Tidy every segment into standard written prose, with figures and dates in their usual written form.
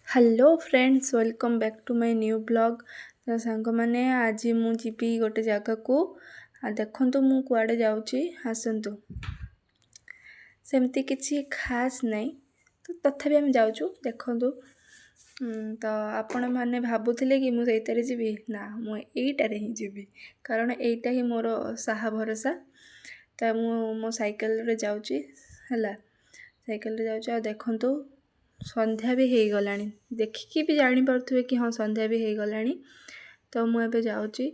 Hello friends, welcome back to my new vlog। ତ ସାଙ୍ଗମାନେ, ଆଜି ମୁଁ ଯିବି ଗୋଟେ ଜାଗାକୁ। ଆଉ ଦେଖନ୍ତୁ ମୁଁ କୁଆଡ଼େ ଯାଉଛି, ଆସନ୍ତୁ। ସେମିତି କିଛି ଖାସ୍ ନାହିଁ, ତ ତଥାପି ଆମେ ଯାଉଛୁ, ଦେଖନ୍ତୁ। ତ ଆପଣମାନେ ଭାବୁଥିଲେ କି ମୁଁ ସେଇଟାରେ ଯିବି? ନା, ମୁଁ ଏଇଟାରେ ହିଁ ଯିବି, କାରଣ ଏଇଟା ହିଁ ମୋର ସାହା ଭରସା। ତ ମୁଁ ମୋ ସାଇକେଲରେ ଯାଉଛି, ହେଲା, ସାଇକେଲରେ ଯାଉଛି। ଆଉ ଦେଖନ୍ତୁ, ସନ୍ଧ୍ୟା ବି ହେଇଗଲାଣି। ଦେଖିକି ବି ଜାଣିପାରୁଥିବେ କି ହଁ, ସନ୍ଧ୍ୟା ବି ହେଇଗଲାଣି। ତ ମୁଁ ଏବେ ଯାଉଛି।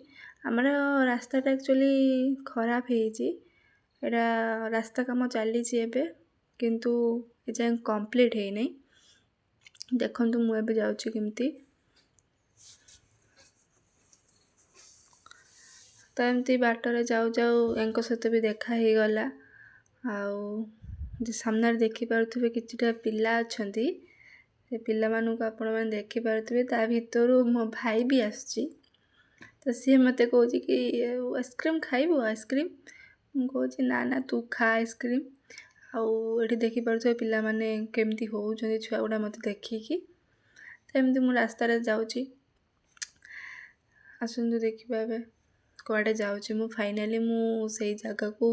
ଆମର ରାସ୍ତାଟା ଆକ୍ଚୁଆଲି ଖରାପ ହେଇଛି। ଏଇଟା ରାସ୍ତା କାମ ଚାଲିଛି ଏବେ, କିନ୍ତୁ ଏଯାଏଁ କମ୍ପ୍ଲିଟ୍ ହେଇନାହିଁ। ଦେଖନ୍ତୁ, ମୁଁ ଏବେ ଯାଉଛି କେମିତି। ତ ଏମିତି ବାଟରେ ଯାଉ ଯାଉ ୟାଙ୍କ ସହିତ ବି ଦେଖା ହେଇଗଲା। ଆଉ ଯେ ସାମ୍ନାରେ ଦେଖିପାରୁଥିବେ, କିଛିଟା ପିଲା ଅଛନ୍ତି। ସେ ପିଲାମାନଙ୍କୁ ଆପଣମାନେ ଦେଖିପାରୁଥିବେ। ତା ଭିତରୁ ମୋ ଭାଇ ବି ଆସୁଛି। ତ ସିଏ ମୋତେ କହୁଛି କି ଆଇସ୍କ୍ରିମ୍ ଖାଇବୁ, ଆଇସ୍କ୍ରିମ୍? ମୁଁ କହୁଛି, ନା ନା, ତୁ ଖା ଆଇସ୍କ୍ରିମ୍। ଆଉ ଏଠି ଦେଖିପାରୁଥିବେ, ପିଲାମାନେ କେମିତି ହେଉଛନ୍ତି ଛୁଆ ଗୁଡ଼ା ମୋତେ ଦେଖିକି। ତ ଏମିତି ମୁଁ ରାସ୍ତାରେ ଯାଉଛି। ଆସନ୍ତୁ ଦେଖିବା ଏବେ କୁଆଡ଼େ ଯାଉଛି ମୁଁ। ଫାଇନାଲି ମୁଁ ସେଇ ଜାଗାକୁ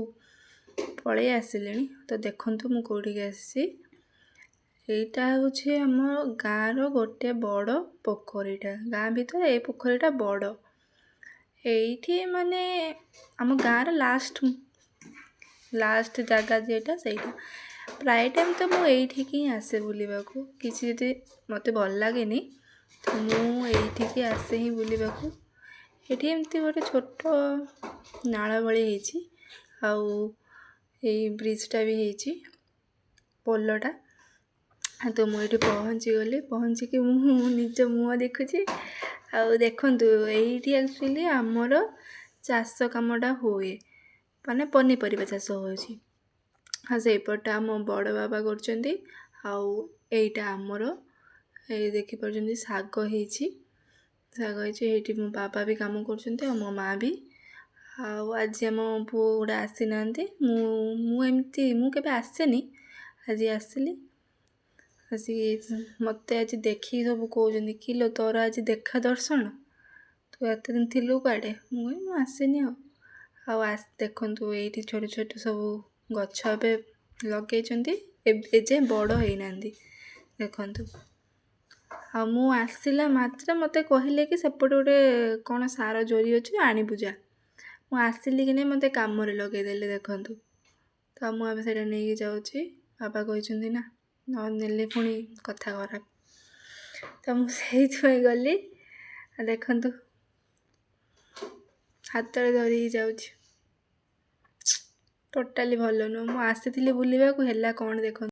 ପଳେଇ ଆସିଲିଣି। ତ ଦେଖନ୍ତୁ ମୁଁ କେଉଁଠିକି ଆସିଛି। ଏଇଟା ହେଉଛି ଆମ ଗାଁର ଗୋଟେ ବଡ଼ ପୋଖରୀଟା। ଗାଁ ଭିତରେ ଏଇ ପୋଖରୀଟା ବଡ଼। ଏଇଠି ମାନେ ଆମ ଗାଁର ଲାଷ୍ଟ ଲାଷ୍ଟ ଜାଗା ଯେଇଟା, ସେଇଟା। ପ୍ରାୟ ଟାଇମ୍ ତ ମୁଁ ଏଇଠିକି ହିଁ ଆସେ ବୁଲିବାକୁ। କିଛି ଯଦି ମୋତେ ଭଲ ଲାଗେନି, ତ ମୁଁ ଏଇଠିକି ଆସେ ହିଁ ବୁଲିବାକୁ। ଏଠି ଏମିତି ଗୋଟେ ଛୋଟ ନାଳ ଭଳି ହେଇଛି, ଆଉ ଏଇ ବ୍ରିଜଟା ବି ହେଇଛି, ପୋଲଟା। ତ ମୁଁ ଏଇଠି ପହଞ୍ଚିଗଲି। ପହଞ୍ଚିକି ମୁଁ ନିଜ ମୁହଁ ଦେଖୁଛି। ଆଉ ଦେଖନ୍ତୁ, ଏଇଠି ଆକ୍ଚୁଆଲି ଆମର ଚାଷ କାମଟା ହୁଏ, ମାନେ ପନିପରିବା ଚାଷ ହେଉଛି। ଆଉ ସେଇପଟଟା ଆମ ବଡ଼ ବାବା କରୁଛନ୍ତି, ଆଉ ଏଇଟା ଆମର। ଏଇ ଦେଖିପାରୁଛନ୍ତି, ଶାଗ ହେଇଛି, ଶାଗ ହେଇଛି। ଏଇଠି ମୋ ବାବା ବି କାମ କରୁଛନ୍ତି ଆଉ ମୋ ମା ବି। ଆଉ ଆଜି ଆମ ପୁଅ ଗୁଡ଼ା ଆସିନାହାନ୍ତି। ମୁଁ ଏମିତି ମୁଁ କେବେ ଆସେନି, ଆଜି ଆସିଲି। ଆସିକି ମୋତେ ଆଜି ଦେଖିକି ସବୁ କହୁଛନ୍ତି, କିଲୋ, ତୋର ଆଜି ଦେଖା ଦର୍ଶନ, ତୁ ଏତେ ଦିନ ଥିଲୁ କୁଆଡ଼େ? ମୁଁ କହିଲି, ମୁଁ ଆସିନି। ଆଉ ଦେଖନ୍ତୁ, ଏଇଠି ଛୋଟ ଛୋଟ ସବୁ ଗଛ ଏବେ ଲଗେଇଛନ୍ତି, ଏଯାଏଁ ବଡ଼ ହେଇନାହାନ୍ତି, ଦେଖନ୍ତୁ। ଆଉ ମୁଁ ଆସିଲା ମାତ୍ରେ ମୋତେ କହିଲେ କି ସେପଟେ ଗୋଟେ କ'ଣ ସାର ଜରି ଅଛି, ଆଣିବୁ ଯା। ମୁଁ ଆସିଲି କି ନାହିଁ, ମୋତେ କାମରେ ଲଗେଇଦେଲେ, ଦେଖନ୍ତୁ। ତ ମୁଁ ଏବେ ସେଇଟା ନେଇକି ଯାଉଛି। ବାବା କହିଛନ୍ତି ନା, ନ ନେଲେ ପୁଣି କଥା ଖରାପ। ତ ମୁଁ ସେଇଥିପାଇଁ ଗଲି। ଆଉ ଦେଖନ୍ତୁ, ହାତରେ ଧରିକି ଯାଉଛି। ଟୋଟାଲି ଭଲ ନୁହଁ। ମୁଁ ଆସିଥିଲି ବୁଲିବାକୁ, ହେଲା କ'ଣ ଦେଖନ୍ତୁ।